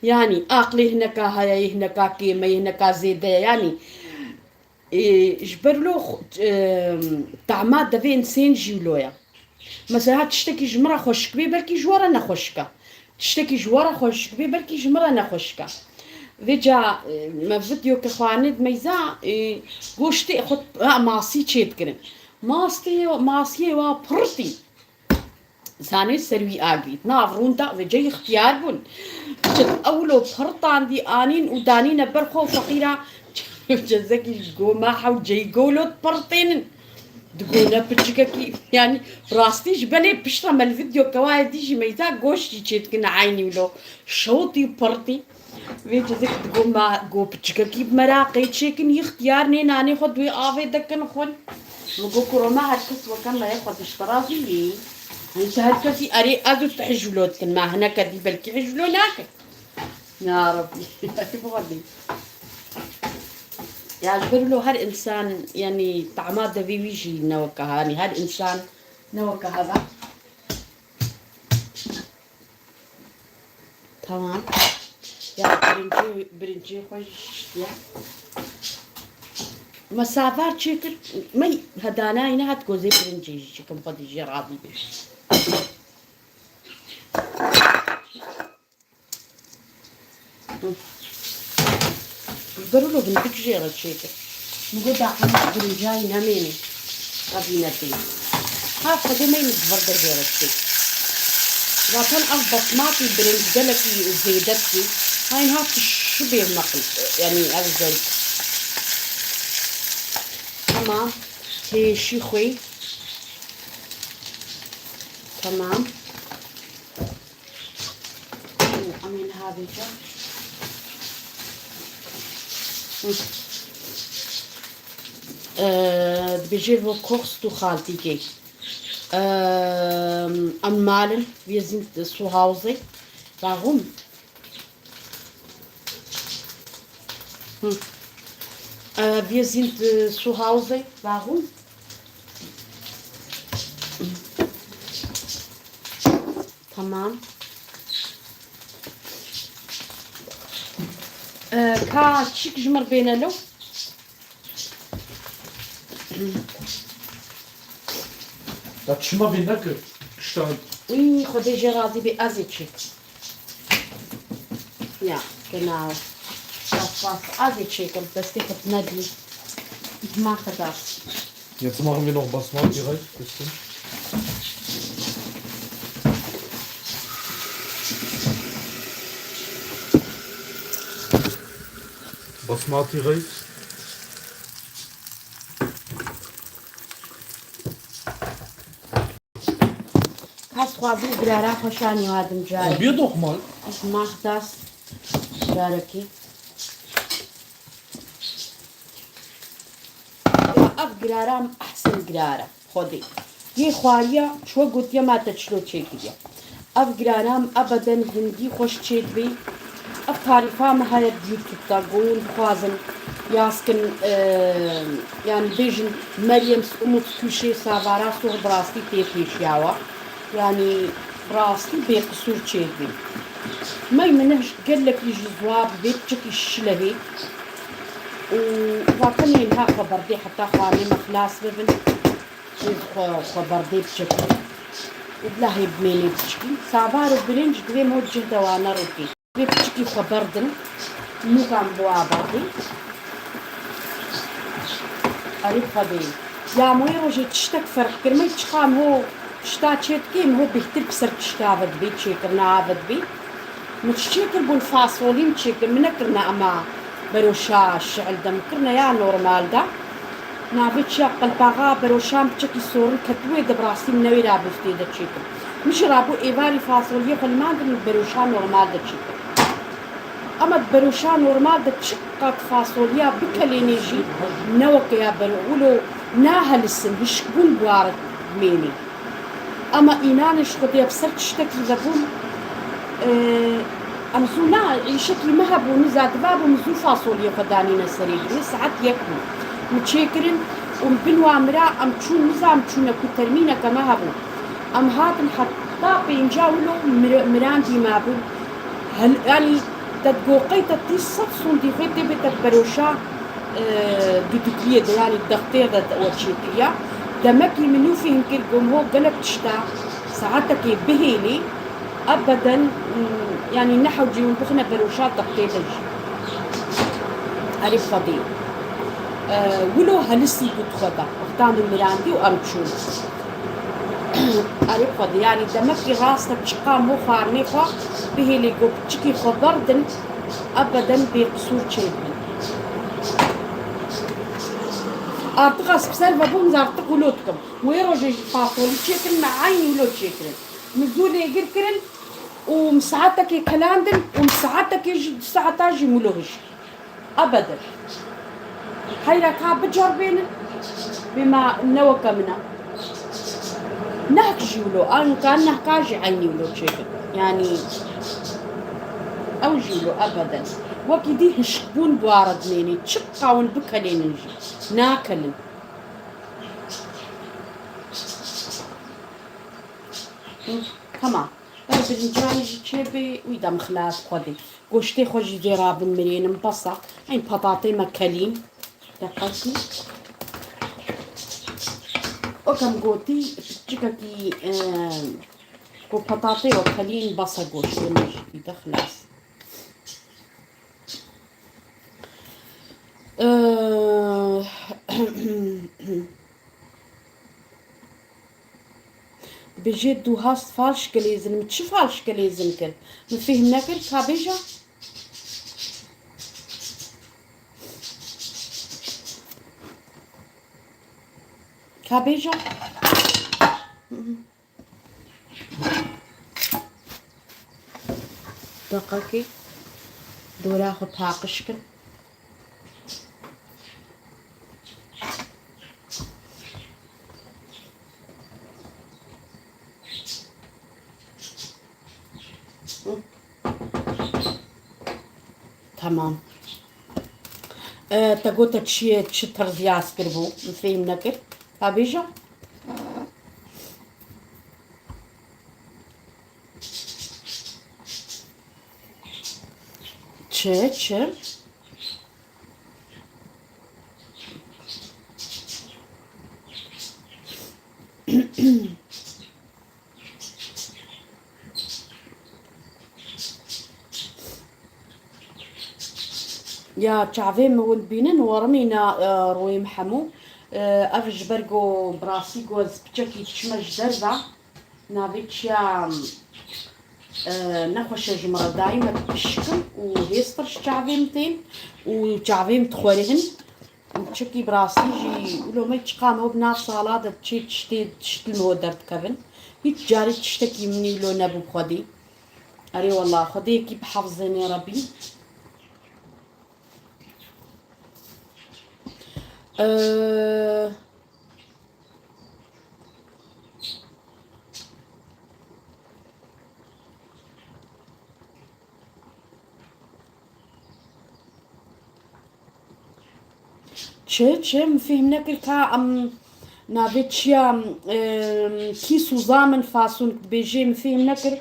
yanî aqlê hineka heye, hineka kêm e, hineka zêde ye. Yanî, Ê, ji ber wilo xwe, e, tahma devê insên jî wilo ye. Mesela tiştekî ji min re xweşik bê, belkî ji we re nexweşik e. Tiştekî ji we re xweşik bê, belkî ji min re nexweşik e. Vêca, e, me vîdeoke xwarinê dimeyza, e, goştê xwe, ha, masî çêdikirin. Mastê, masiyê wa pirtî. Zanê ser wî agirît. Nav rûn da ve cey ixtiyar bûn. Çi ewlo pirtandî anîn û danîne ber xwe û feqîra cezekî ji goma hew cey golo pirtênin. Digone piçikekî, yanî rastî ji belê pişta me li vîdeoke waye dî jî meyda goştî çêdikin eynî wilo. Şewtî û pirtî. Vê cizek digo ma go piçikekî bi meraqê çêkin, ixtiyar nê nanê xwe di wê avê de kin xwin. Min got, kuroma her kes weke me ye, xwe diştirazî yê. Hin tu her kesî erê ez û tu hijûlo dikin, ma hineke dî belkî hijûlo nakin. Ya Rabbî, erê bi xwe dî. Ya ji ber wilo her însan, yanî tahma devê wî jî ne weke ha, yanî her însan ne weke ha ve. Tamam. Ya birincî, birincî xwe jî şiştiye. Me savar çêkir, me hedanayî nehat gozê birincê jî çêkim xwedî jê razî bê. Hı. Ji ber wilo hindik jê re çêkir. Min got daxwaz birincayî nemênê. Evîne tê. Ha Xwedê me li vir de jê re çêkir. Zaten ev basmatî birinc gelekî zêde dikî. Hayn ha tu şibê meqil. Yanî ev zerk. Tamam. Hêşî xwê. Tamam. Û em ê niha vêca. Hı. Ee, dibêjê wo kochst du, Xaltîkê? Ee, em malin, wir sind zu Hause. Warum? Hı. Äh, wir sind, äh, zu Hause. Warum? Tamam. Äh, ka çik ji mir bêne lo? Ya çima vê nekir? Kiştan. Wî Xwedê jê razî bê, ez ê çêkim. Ja, genau. Das war's. Ez ê çêkim, destê xwe nedî. Ich mache das. Jetzt machen wir noch Basmati Reis, bisschen. Basmati Reis. Kes xwazin girara xwe şanî wadim carê. Probier doch mal. Ich mach das. Carekê. Ev girara min ehsen girara. Xwedê. Yê xwariya çi we gotiye ma te çilo çêkiriye. Ev girara min ebeden hindî xweş çêdibê. Ev tarîfa min heye di YouTube de, ku hûn bixwazin yaz kin, e, yanî bêjin Meryem Umut Kuşê Savara Sox bi rastî tê pêşiya we. Yanî bi rastî bêqisûr çêdibê. Mey min gelekî jî ziwa bi vê piçekî şilehê. Û va tenê niha xwe berdê heta xwarinê me xilas bibin. Û xwe, xwe berdê biçekî. Û bila hê bimênê biçikî. Savar û birinc divê min cih de wane rûkê. Divê piçikî xwe berdin. Nûkan bi wa berdê. Erê Xwedê. Ya min wê rojê tiştek ferq kir. Me çiqa min ho tişta çê dikê, min ho bêhtir bi ser tişta ve dibê, çêkirina ave dibê. Min çi çêkir bûn fasolî min çêkir. Min nekirine ema beroşa şi'l de, min kirine ya normal de. Navê çiya qelpaxa beroşan piçekî sorin ketibû, ê de bi rastî min newêra bû tê de çêkim. Min jî rabû êvarî fasoliyê xwe limandin, min beroşa normal de çêkim. Ama di beroşa normal de çi qat fasoliya bikelênê jî ne weke ya bero-, wilo nahelisin, hişkbûn bi wa re mênê. Ama înanê ji Xwedê bi ser tiştekî vebûn, e, em zû na, îşekî me hebû, niza diva bû, min zû fasoliyê xwe danîne serê girê, saet yek bû. Min çêkirin û min bin wa mira, em çûn niza, em çûne ku termîneke me hebû. Em hatin heta pênca wilo mir-, mirandî me bûn. Hel-, yanî te digo qey te tî sed sondî xwe tê bê te beroşa, e, dudukliyê de, yanî dextê de we çêkiriya. Demekî min nû fêhm kir, got ho gelek tişta saetekê bihêlî, ebeden, m, yanî nehewcî hûn bixine beroşa dextê de jî. Erê Xwedê. E, wilo helisî bû di xwe de. Wexta min mirandî û em çûn. Erê Xwedê, yanî demekî rast e, çiqa min xwarinê xwe bihêlê, got piçikî xwe berdin, ebeden bêqisûr çêdibin. Artık ez bi ser vebûm, ez artık wilo dikim. Wê rojê jî fasolî çêkirin, me eynî wilo çêkirin. Min zû lêgir kirin û min saetekê kelandin û min saetekê jî, du saeta jî min wilo hişk. Ebeden. Heyra ka bicerbênin, bê ma ne weke min e. Nehk jî wilo, anka nehka jî eynî wilo çêkin. Yanî ew jî wilo ebeden. Wekî dî hişkbûn bi wa re dinênê. Çiqa hûn bikelênin jî. Nakelin. Hı, tamam. Ber birincanî jî çêbê, wî dem xilas Xwedê. Goştê xwe jî zêra bimirênim, bes e. Eyn petatê me kelîn. Deqekî. Wek em gotî, piçikekî, e, ku petatê we kelîn, bes e goştê me jî de xilas. E, Dibêje du hast falsch gelesen. Min çi falsch gelesen kir? Min fêhm nekir, ka bêje? Ka bêje? Deqekê dora xwe paqij kin. Tamam. E, te gote çi ye, çi terzî ez kiribû? Min fêhm nekir. Ka bêje? Çi, çi? Ya çavê min hûn dibînin, werimîne, e, rûyê min hemû. E, ev ji ber ku bi rastî ku ez piçekî diçime ji derve, navê çiya, e, nexweş e ji min re, daîme dipişikim û hêstir ji çavê min tên û çavê min dixwerihin. Çikî bi rastî jî wilo me çiqa me bi nav sala de çê tiştê tişt li me derdikevin. Hiç carî tiştekî min wilo nebû bi xwedî. Erê wela xwedê yekî bihefzênê Rebî. Ee, Çi, çi? Min fîhm nekir ka em navê çiya, em, kî sûza min fasûn dibêjê, min fîhm nekir.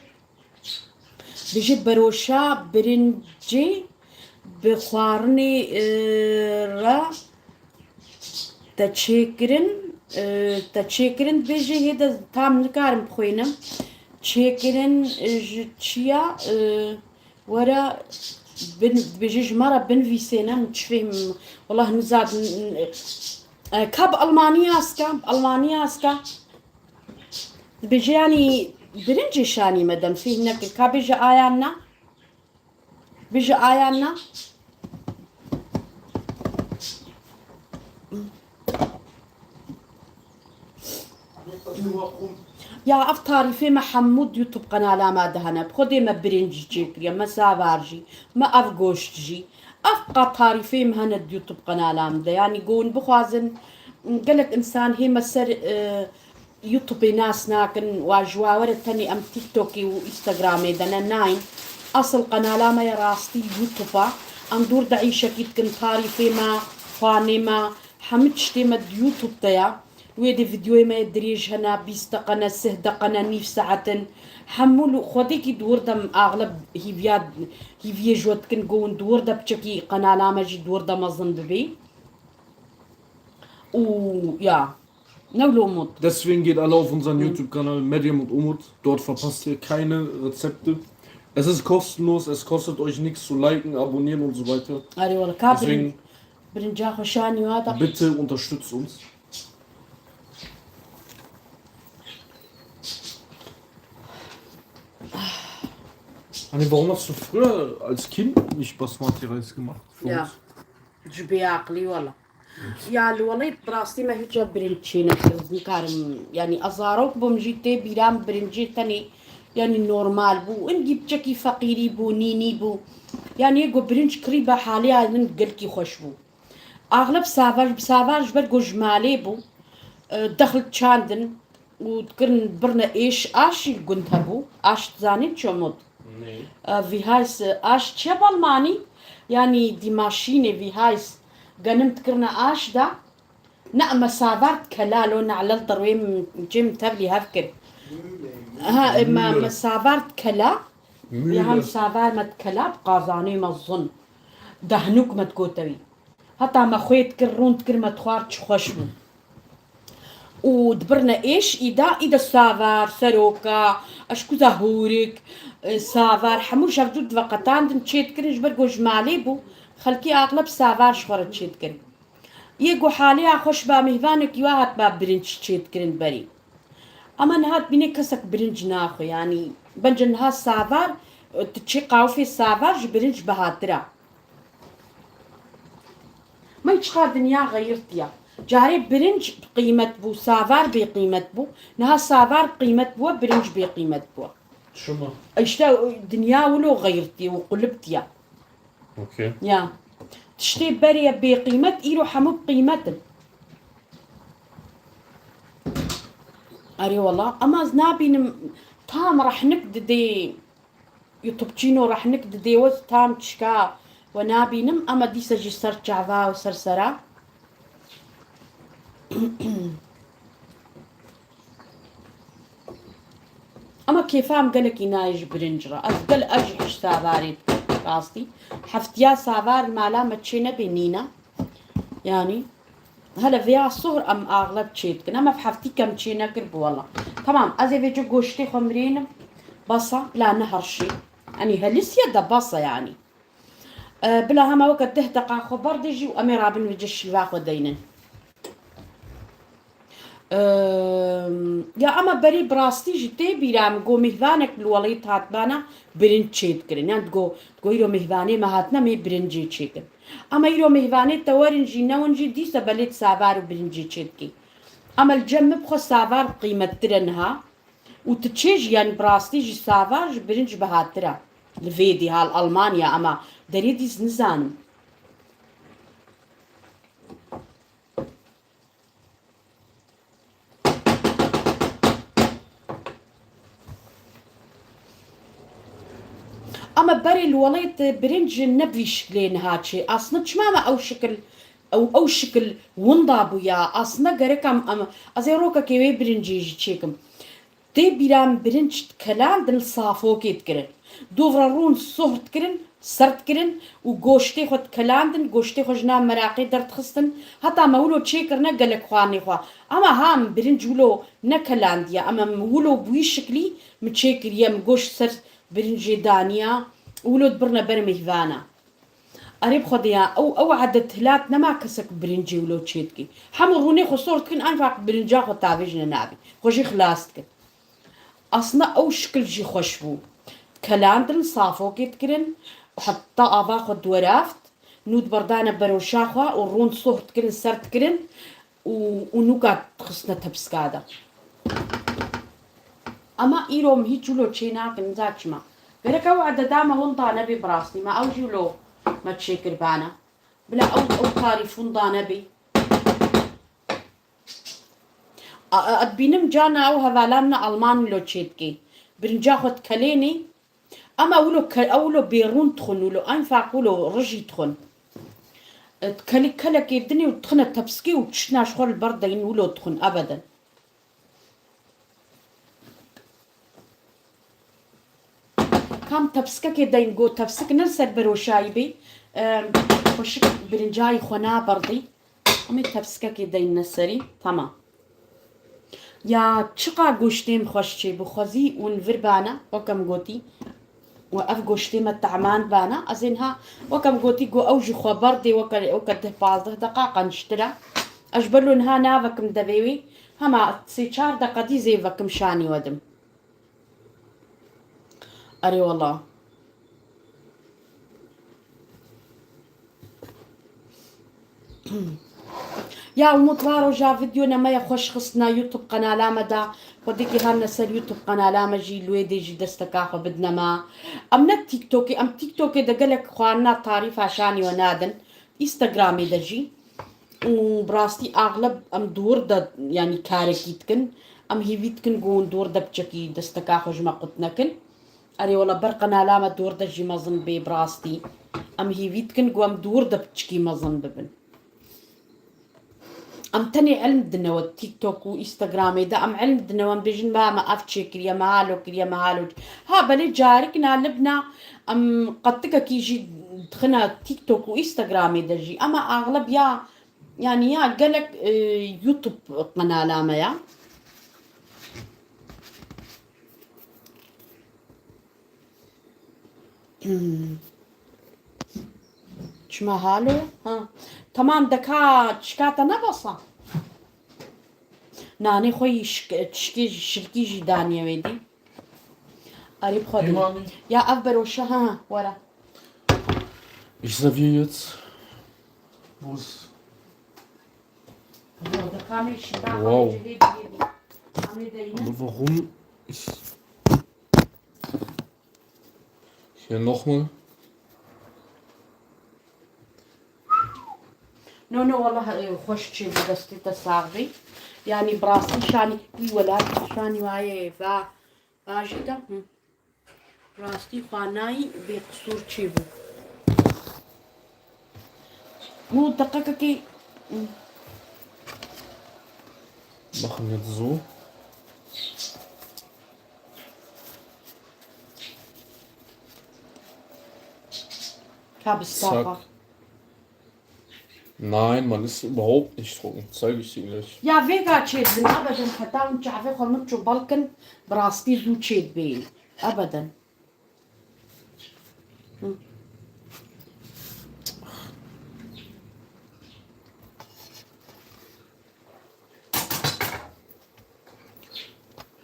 Dibêjê beroşa birincê bi xwarinê, e, re te çêkirin, e, te çêkirin dibêjê hê de tam nikarim bixwînim. Çêkirin, e, ji çiya, e, Were bin, dibêje ji me re binivîsêne, min çi fêhm, wela hûn zad, e, ka bi Almanî aska, bi Almanî aska. Dibêje yanî birincê şanî me dem fêhm nekir. Ka bêje ayan na. Bêje ayan na. Ya ev tarîfê me hemû di YouTube qenala me de hene. Bi xwedê me birinc jî çêkiriye, me savar jî, me ev goşt jî. Ev qat tarîfê me hene di YouTube qenala me de. Yanî go hûn bixwazin, gelek însan hê me ser, e, YouTubeê nas nakin, wa ji wa were tenê em TikTokê û Instagramê de ne, nayên. Asıl qenala me ya rastî YouTube a. Em dûr de îşekî dikin, tarîfê me, xwanê me, hemû tiştê me di YouTube de ya. Wê dê videoyê me yê dirêj hene, bîst deqe ne, sih deqe ne, nîv saet in. Hemû li xwedêkî di wir de em axleb hîviya, hîviyê ji we dikin, go hûn di wir de piçekî qenala me jî di wir de mezin bibê. Û ya, ne wilo Umut. Deswegen geht alle auf unseren YouTube-Kanal Meryem und Umut. Dort verpasst ihr keine Rezepte. Es ist kostenlos, es kostet euch nichts zu liken, abonnieren und so weiter. Erê wala, ka birin-, Deswegen birinca xwe şanî wa da. Bitte unterstützt uns. Hani, warum hast du früher als Kind nicht Basmati-Reis gemacht für uns? Ji bêaqilî wela. Ya li welêt bi rastî me hiç ev birinc çê nekir. Ez nikarim, yanî ez zarok bûm jî tê bîra min birincê tenê, yanî normal bû. Hingî piçekî feqîrî bû, nînî bû. Yanî yê ku birinc kirî be halê min gelkî xweş bû. Axleb savar, bi savar ji ber ku ji malê bû, e, dexl çandin û dikirin birine êş, aş jî li gund hebû. Aş dizanîn çi Umut? Nê. E, vî heys, e, aş çi ye bi almanî? Yanî dîmaşînê vî heys genim dikirine aş de. Ne, me savar dikela lo, ne'lel te rûyê min, cê min tevlî hev kir. Ha, e, me, Mühle. Me savar dikela. Mühle. Ya hem savar me dikela, bi qazanê me zin. Dehnûk me digote wî. Heta me xwê dikir, rûn dikir, me dixwar çi xweş bû. Û dibirne êş, îda, îde savar, seroka, eşkuza hûrik, e, savar, hemû ji hevdû diveqetandin, çê dikirin, ji ber ku ji malê bû, xelkê axleb savar ji xwe re çê dikirin. Yê ku halê ya xweş ba, mêhvanekî wa hat ba birinc çê dikirin berî. Ama niha dibînê kesek birinc naxwe, yanî bence niha savar, e, tu çê qawifê savar ji birinc bihatir a. May çiqa dinya xeyirtiya. Carê birinc qîmet bû, savar bêqîmet bû. Niha savar qîmet bû, birinc bêqîmet bû. Çima? İşte dinya wilo xeyirtiye û quliptiye. Okey. Ya. Tiştê berê bêqîmet, îro hemû bi qîmet in. Erê wala. Ama ez nabînim tam rehnik didê. YouTubeçîno rehnik didê we tam çika We nabînim, ama dîsa jî ser çava û ser sera. Ama kêfa em gelekî nayê ji birinc re. Ez gel ez jî hiş savarê dikim rastî. Heftiya savar li mala me çê nebe nîne. Yanî hele vêya sohr em axleb çê dikin. Em ev heftî kem çê nekir bi wela. Tamam, ez ê vêca goştê xwe mirênim. Basa, bila neherşê. Yanî helisiye de basa yanî. E, bila hema weke deh deqa xwe berdê jî û em ê rabin vêca şîva xwe deynin. Em, ya ama berê bi rastî jî tê bîra min, go mêhvanek li welêt hatibana birinc çê dikirin. Yan digo, digo îro mêhvanê me hatine, em ê birincê çêkin. Ama îro mêhvanê te werin jî newin jî dîsa belê di savar û birincê çêdikî. Ama li cem min bi xwe savar qîmettir e niha. Û tu çê jî, yanî bi rastî jî savar ji birinc bihatir e. Li vê dî ha li Almanya, ama derê dî ez nizanim. Ama berê li welêt birinc ne bi vî şiklê niha çê. Aslında çima me ew şikil, ew, ew şikil winda bûya. Aslında gerek em, em, ez ê rokekê wê birincê jî çêkim. Tê bîra min birinc kelandin li safokê dikirin. Dûv re rûn sohr dikirin, ser dikirin û goştê xwe dikelandin, goştê xwe ji nav meraqê derdixistin. Heta me wilo çêkirine gelek xwarinê xwe. Ama ha min birinc wilo nekelandiye, ama min wilo bi wî şiklî min çêkiriye, min goşt ser birincê daniya û wilo dibirine ber mêhvana. Erê bi Xwedê ya, ew, ew edet hilat nema kesek birincê wilo çêdikî. Hemû rûnê xwe sor dikin, enfaq birinca xwe tavêjine navê. Xwe jî xilas dikin. Aslında ew şikil jî xweş bû. Kelandin, safokê dikirin, heta ava xwe diweraft, nû diberdane beroşa xwe û rûn soh dikirin, ser dikirin û, û nûka dixistine tepiska de. Ama îro em hîç wilo çê nakin, nizan çima. Gerek ew ededa me winda nebê bi rastî, me ew jî wilo me çêkiribana. Bila ew, ew tarîf winda nebê. A, a, ez dibînim carna ew hevala min Alman wilo çêdikê. Birinca xwe dikelênê. Ama wilo ke-, ew wilo bêrûn dixwin, wilo enfaq wilo rijî dixwin. E, kelî kelekê dinê û dixine tepsikê û tiştna ji xwe li ber deyin wilo dixwin ebeden. Kam tepsikekê deyin, go tepsik ne li ser beroşayî bê, e, xweşik birincayî xwe naberdî. Em ê tepsikekê deyne serî. Tamam. Ya çiqa goştê min xweş çêbû, xwezî û nivir bana, weke min gotî. Û ev goştê me tehman bana. Ez ê niha, weke min gotî, go ew jî xwe berdê, weke, weke deh pazdeh deqa qençtir e. Ez ji ber lo niha navekim devê wê. Hema sê çar deqa dî zê vekim şanî wedim. Erê wela. Ya Umut, va roja video ne me ye xweş xistina YouTube qenala me de. Xwedêkî hatine ser YouTube qenala me jî, li wê dê jî desteka xwe bidine me. Em ne TikTokê, em TikTokê de gelek xwarina tarîfa şanî we nadin. Instagramê de jî. Û bi rastî axleb em di wir de, yanî karekî dikin. Em hêvî dikin ku hûn di wir de piçekî desteka xwe ji me qut nekin. Erê wela ber qenala me di wir de jî mezin bê bi rastî. Em hêvî dikin ku em di wir de piçikî mezin bibin. Em tenê ilm dine we TikTok û Instagramê de, em ilm dine we, em bêjin, "Ma me ev çêkiriye, me halo kiriye, me halo." Ha, belê carik na libna em qetikekî jî dixine TikTok û Instagramê de jî. Ema axleb ya, yanî ya gelek, e, YouTube qenala me ya. Hmm. Çima halo? Ha. Tamam, deka çikata nebasa. Nanê xwe yî şik-, çikê jî, şilkî jî daniye wê dî. Erê bi xwe dî. Peymanî. Ya ev beroşa, ha, ha, were. Ich serviere jetzt. Wo ist Deka me şîta xwe Wow. Cihê diyê dî. Em ê deynin. Aber warum ist hier nochmal? No, no, wallah, e, xweş çêbû, destê te sax bî. Yanî bi rastî şanî wî welat şanî wayê va, va jî de, hı. Rastî xwe nayî bêqisûr çêbû. Nur deqekekê. Machen jetzt so. Ka bi stafa. Zack. Nein, man ist überhaupt nicht trocken. Zeig ich dir gleich. Ya vêga çêdibin, ebeden heta hûn çavê xwe min çû belkin, bi rastî zû çêdibê. Ebeden. Hı.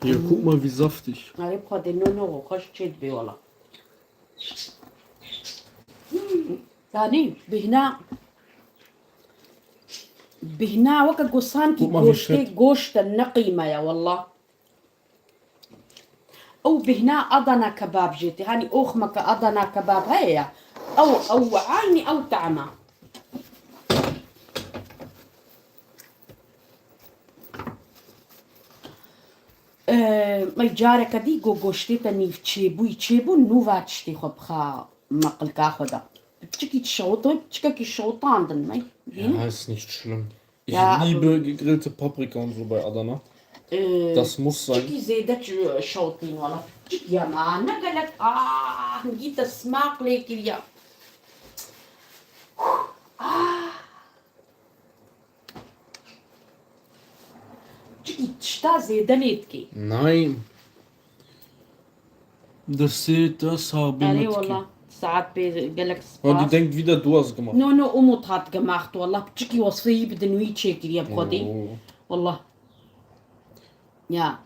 Hier, guck mal, wie saftig. Erê bi Xwedê, no, no, xweş çêdibê wela. Zanî, bihna, bihna weke gosankî goştê, goşt e, ne qîme ye, wela. Ew bihna Adana kebab jê tê. Hanî oxmeke Adana kebab heye ya. Ew, ew eynî ew te'ma. Ee, me careke dî go goştê te nîv çêbûyî çêbû, nûva tiştê xwe bixa meqilka xwe de. Piçikî şewit, piçikekî şewitandin me. Ja, ist nicht schlimm. Ich liebe gegrillte Paprika und so bei Adana. Ee, das muss sein. Piçikî zêde şewitîn wala. Piçik ya ma, ne gelek, ah, hingî te smaq lê kiriya. Ah. Çikî tişta zêde lê dikê. Nein. Destê te sax bê. Erê wala, saet pê gelek spas. Wa, die denkt wieder, du hast gemacht. No, no, Umut hat gemacht, wala. Çikî wesfeyî bidin wî çêkiriye bi Xwedê. Oo. Wala. Ya.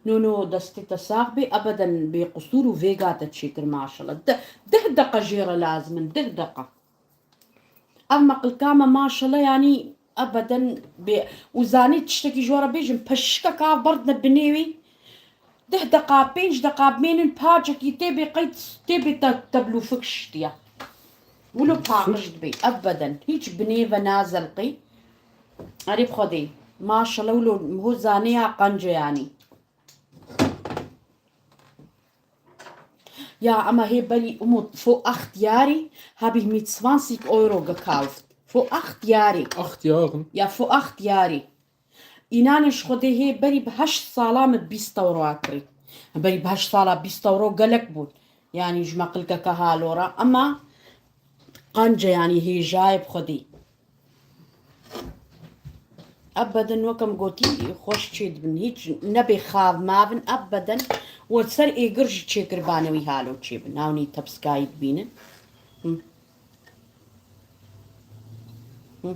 No, no, destê te sax bê, ebeden bê qusûr û vêga te çêkir, maşallah. De-, deh deqa jê re lazim in, deh deqa. Ev meqilka me maşallah, yanî ebeden bê û zanî tiştekî ji we re bêjim, peşikek av berdine binê wî, deh deqa, pênc deqa bimênin, pacekî tê bê qeyd, tê bê te-, teblûfik şitiye. Wilo paqij dibê, ebeden. Hîç binê ve nazelqî. Erê bi Xwedê. Maşallah, wilo ho zanê ya qence yanî. Ja, aber hier bei Umut, für acht Jahre habe ich mit zwanzig Euro gekauft. Für acht Jahre. Acht Jahre? Ja, für acht Jahre. Înan ji Xwedê hê berî bi heşt sala min bîst euro kirî. Berî bi heşt sala bîst euro gelek bûn. Yanî ji me qilkeke halo re. Ema qence yanî hêjayê bi Xwedê. Ebeden weke min gotî, xweş çêdibin. Hîç nebê xav mavin, ebeden we ser êgir jî çêkiribane wî halo çêbin. Ewnî tepskayî dibînin. Hı. Hı.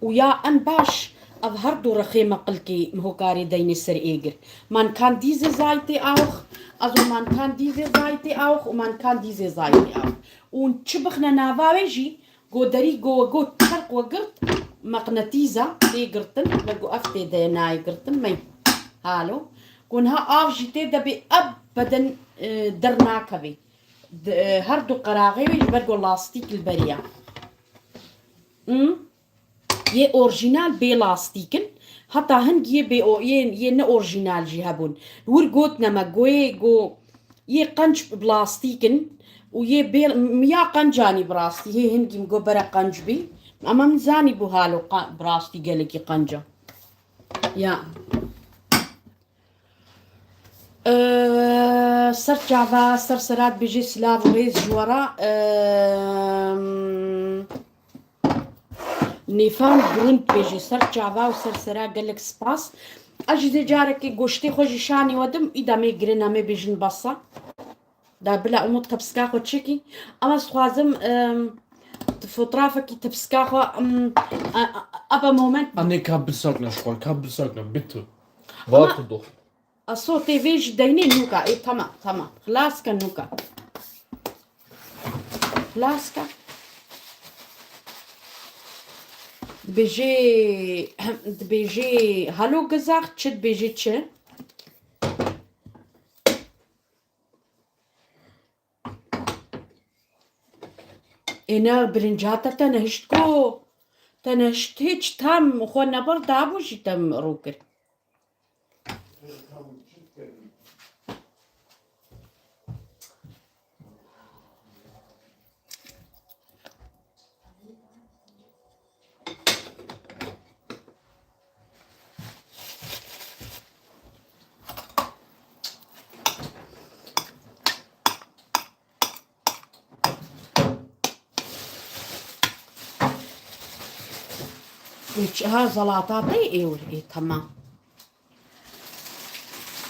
Û ya en baş, ev her du rexê me qilkê hokarê deynê ser êgir. Man kann diese Seite auch, also man kann diese Seite auch û man kann diese Seite auch. Û çi bixne nava wê jî, Goderî go, go çerq we girt, meqnetîza tê girtin, me go ev tê de ye nayê girtin, me halo. Go niha av jî tê de bê ebeden, e, dernakevê. Di, e, her du qeraxê wê ji ber go lastîk li beriya. Him? Yê orjînal bê lastîk in, heta hingî yê bê o-, yê, yê ne orjînal jî hebûn. Li wir gotine me, go yê, go Yê qenc bi lastîk in û yê bê-, m-, ya qencanî bi rastî, hê hingî min got bere qenc bî. Ama min zanî bû halo qa-, bi rastî gelekî qenc e. Ya. Ee, ser çava, ser sera dibêjê silav û rêz ji we re. Ee, Nêfan Grund bêjê, ser çava û ser sera gelek spas. Ez jî dê carekê goştê xwe jî şanî we dim, îda mê girin em ê bêjin basa. Da bila Umut tepsika xwe çêkî. Ama ez dixwazim, em, fotrafekî tepsika xwe, em, a, a, aba moment. Anne, ka bisakne ji xwe, ka bisakne, bitte. Ama warte doch. Aso tê vê ji deynê nûka. Ê, tamam, tamam. Xilas ke nûka. Xilas ke. Dibêjê, dibêjê halo gizak, çi dibêjê çi? Ê, ne birinca te, te nehişt ku, te nehişt hîç tam xwe neber dabû jî te rû kir. Üç, ha, zalata da êwir. E, tamam.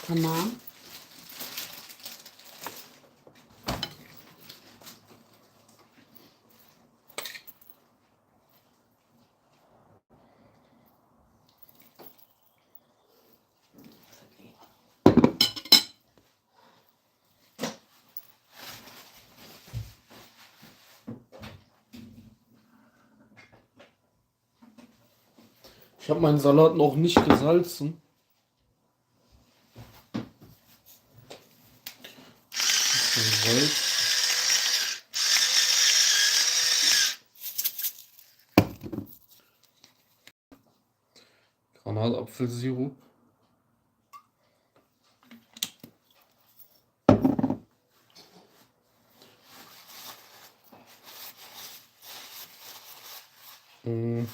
Tamam. Ich habe meinen Salat noch nicht gesalzen. Bisschen Salz. Granatapfelsirup. Hm.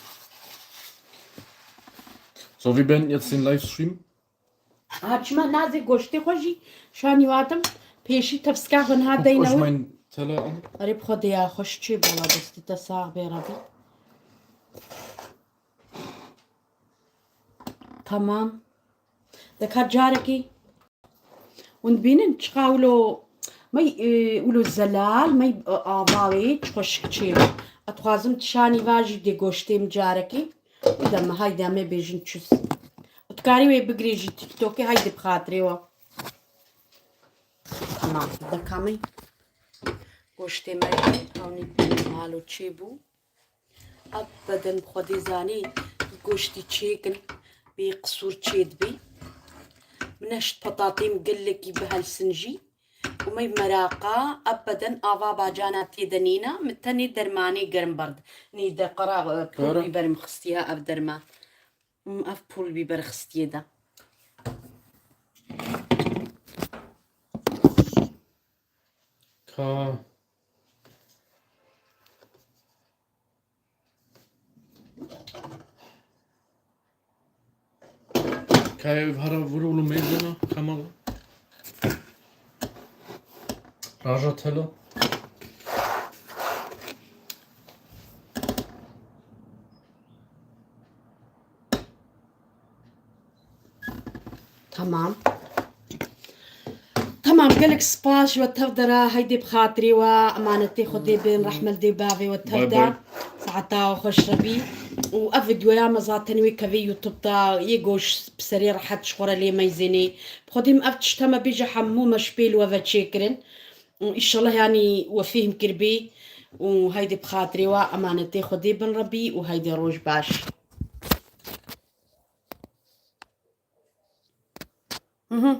So, wir beenden jetzt den Livestream. Ha, çima nazê goştê xwe jî şanî watim pêşî tepsika xwe niha Guck euch deyne wir. Meinen Teller an. Erê bi Xwedê ya xweş çê bola destê te sax bê Rebî. Tamam. Deka carekî. Hûn dibînin çiqa wilo mey, e, wilo zelal, mey, e, ava wê çi xweşik çê. Ez dixwazim tu şanî va jî dê goştê min carekî. Bide min, haydi em ê bêjin çus. Tu karî wê bigirê jî TikTokê, haydi bi xatirê we. Tamam, deka min. Goştê me jî ewnî pê mal û çê bû. Ebeden bi Xwedê zanî goştî çêkin, bê qisûr çê dibî. Min neşt petatê min gelekî bihelsin jî. Û me meraqa, ebeden ava bacana tê de nîna, min tenê dermanê germ berd. Nî de qera, e, pul Kara. Biber min xistiye ev derman. Hmm, ev pul biber xistiye de. Ka. Kaya ev hara vur oğlum meyzana kamera. Raja telo. Tamam. Tamam, gelek spas ji we tev de re, heydê bi xatirê we, emanetê Xwedê bin, rehme li dê bavê we tev de. Bay bay. Saeta we xweş re bî. Û ev videoya me zaten wê kevê YouTube de, yê goş bi serê rehet ji xwe re lê meyzênê. Bi Xwedê min ev tişte me bêje hemû me ji pêl we ve çêkirin. Û înşallah yanî we fêhm kiribî. Û heydê bi xatirê we, emanetê Xwedê bin Rebî û heydê roj baş. Mhm.